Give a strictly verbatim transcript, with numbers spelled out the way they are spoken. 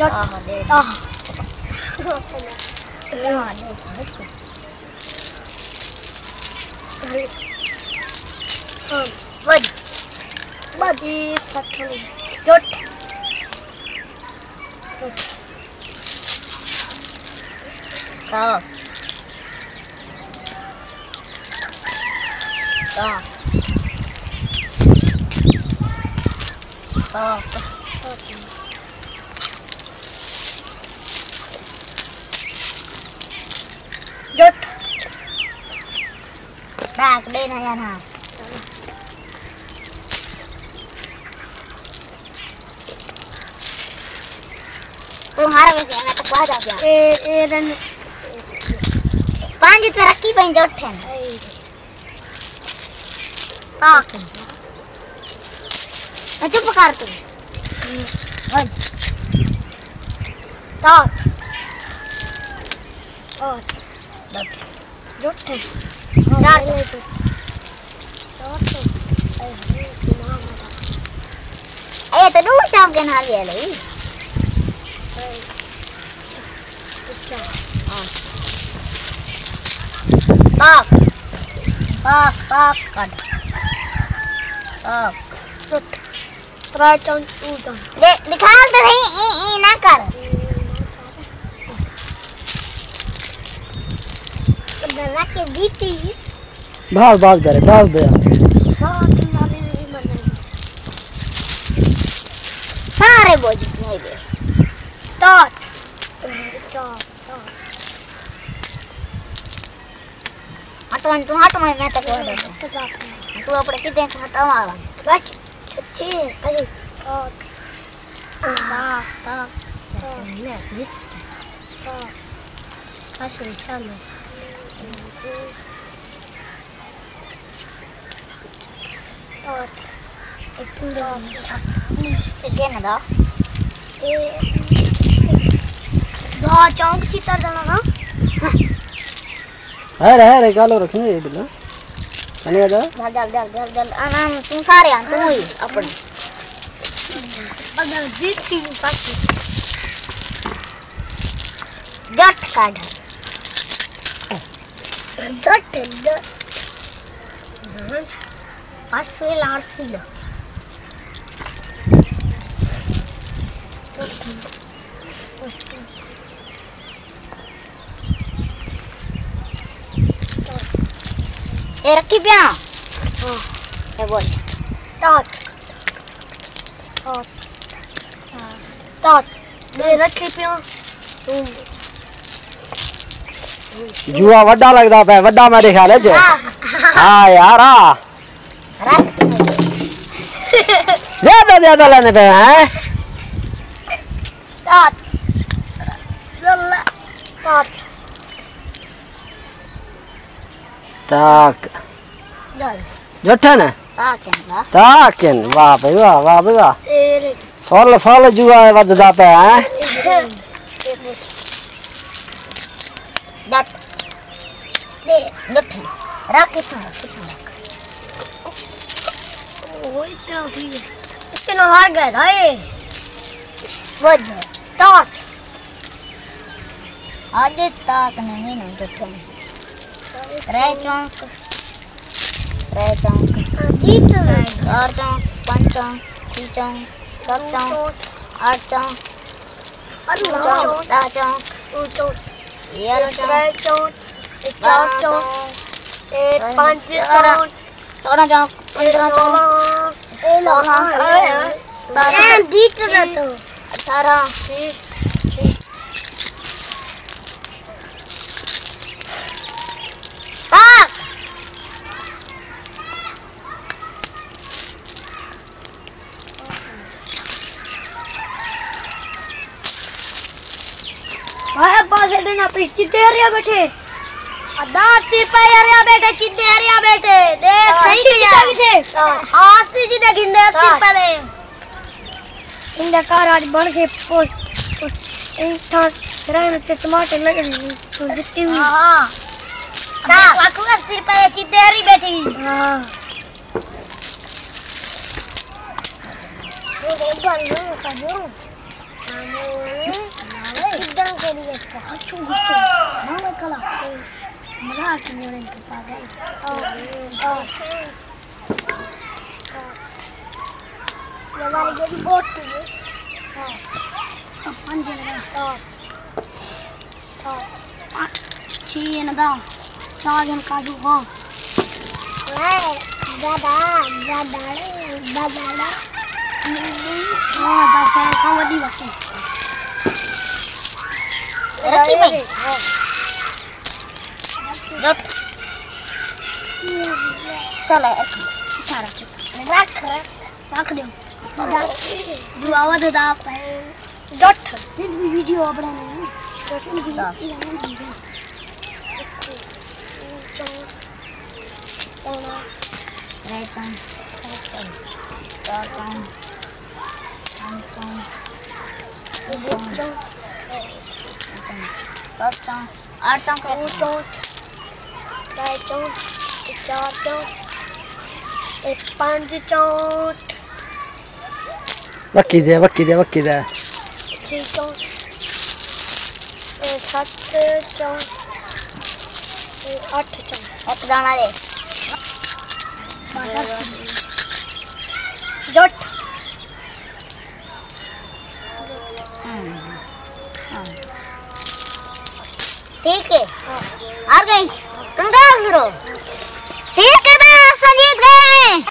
آہ، ݙے۔ آہ۔ آہ، ݙے۔ ٻدھ۔ ٻدھ۔ جٹ۔ آہ۔ آہ۔ آہ۔ جٹ۔ ݙاک ݙے نہ ڄانا۔ توں ہار ویسے، میں تاں پہنچ آ ڳیا۔ اے، اے رن۔ پنج تے رکھی پئیں جٹ ہن۔ اے۔ تاک۔ میں چپ کر توں۔ ونڄ۔ تاک۔ تاک۔ جٹ۔ چار۔ چار۔ اے تے ݙو چاپ کے نال وی لئی۔ پاک۔ پاک، پاک کڈھ۔ پاک۔ سٹ۔ ترائے چمچ اوں دا۔ ݙے، ݙکھال تے صحیح، ایں، ایں نہ کر۔ بھاگ، بھاگ دے رے، بھاگ دے۔ سارے بوجھ نہیں دے۔ تاک۔ تاک، تاک۔ ہٹ ونڄ توں، ہٹ ونڄ، میں تاں کوئی ݙساں۔ توں اپݨے کݙے ہٹاواں۔ بس، سچی، ارے، تاک۔ تاک، تاک۔ تاک۔ بس، وچال۔ تاک۔ اے پورا۔ اے گن دا۔ اے دا چونک چتر دا نا۔ ہر، ہر، ایک آلو رکھنے یہ بلا۔ کنے دا؟ جل، جل، جل، جل، جل۔ آن، آن، توں سارے آن، توں ہی اپݨے۔ بدل دی تھی پاس۔ جٹ کڈھ۔ جٹ، جٹ۔ بس فی الحال سی۔ اے رکھی پیا؟ ہاں۔ اے بول۔ تاک۔ تاک۔ تاک۔ اے رکھی پیا۔ جوا وݙا لڳدا پئے، وݙا میݙے خیال وچ۔ ہاں۔ ہاں یار، ہاں۔ رکھ۔ زیادہ، زیادہ لیندے پئے ہیں۔ تاک۔ لالا۔ تاک۔ تاک۔ ڳل۔ جٹھن۔ تاک ہن نا۔ تاک ہن۔ واہ بھائی واہ، واہ بھائی واہ۔ تیرے۔ فل، فل جوا ہے، ودھدا پیا ہے۔ ڈٹ۔ دے، جٹھن۔ رکھ اتھاں، اتھاں رکھ۔ اوہ، اتنا بھی ہے۔ اتنا ہار ڳئے تھا اے۔ ودھ۔ تاک۔ اڄ تاک نے مینوں ݙٹھے۔ ترے چونک، ترے چونک، چار چونک، پنج چونک، چھی چونک، ست چونک، اٹھ چونک، نو چونک، ݙاہ چونک، یارہ چونک، ٻارہ چونک، پنج چونک، چوݙاں چونک، پندرہ چونک، سولہ، سترہ، اٹھارہ، ہائے، ابا ساݙے نال پچھے چدے ہریا ٻیٹھے۔ ادا سپاہی ہریا ٻیٹھے، چدے ہریا ٻیٹھے۔ ݙیکھ، ہاں، صحیح چدے کیا؟ کتھے؟ ہاں، اسی جدے گھندے، اسی ہاں۔ پہلے۔ ایندا گھر اڄ بݨ ڳئے پوچ، پوچ، ایں تھاں رہݨ تے ٹماٹر لڳے، تو ݙتی ہوئی۔ ہاں، ہاں۔ تاں۔ اکو اسی پہلے چدے ہری ٻیٹھی۔ ہاں۔ والی جیڑھی بوٹ ہے۔ ہاں۔ پنج لگا۔ ہاں۔ ہاں۔ چھ انہاں دا۔ چار جن کاجو خان۔ ہائے، زیادہ، زیادہ، زیادہ۔ ہاں، دس سال کھاں وݙی وقت۔ رکھی بھائی۔ ہاں۔ گٹ۔ چلے، اچھا، رکھ۔ رکھ، رکھ۔ رکھ ݙیو۔ دعا ودے دا پے۔ ڈٹھ۔ پھر بھی ویڈیو بنانے ہیں۔ ڈٹھ۔ ترے چون۔ چار چون۔ پنج چون۔ ست چون۔ آٹھ چون۔ ݙو چونٹ، ݙھائی چونٹ، تے چار چونٹ، تے پنج چونٹ۔ وکی دے، وکی دے، وکی دے۔ چھی چونٹ، تے ست چونٹ، تے اٹھ چونٹ۔ ہک داݨا ݙے۔ جٹ۔ ہاں۔ ہاں۔ ٹھیک ہے۔ ہار ڳئیں۔ کنگال کرو۔ ٹھیک ہے، بس جیت ڳئیں۔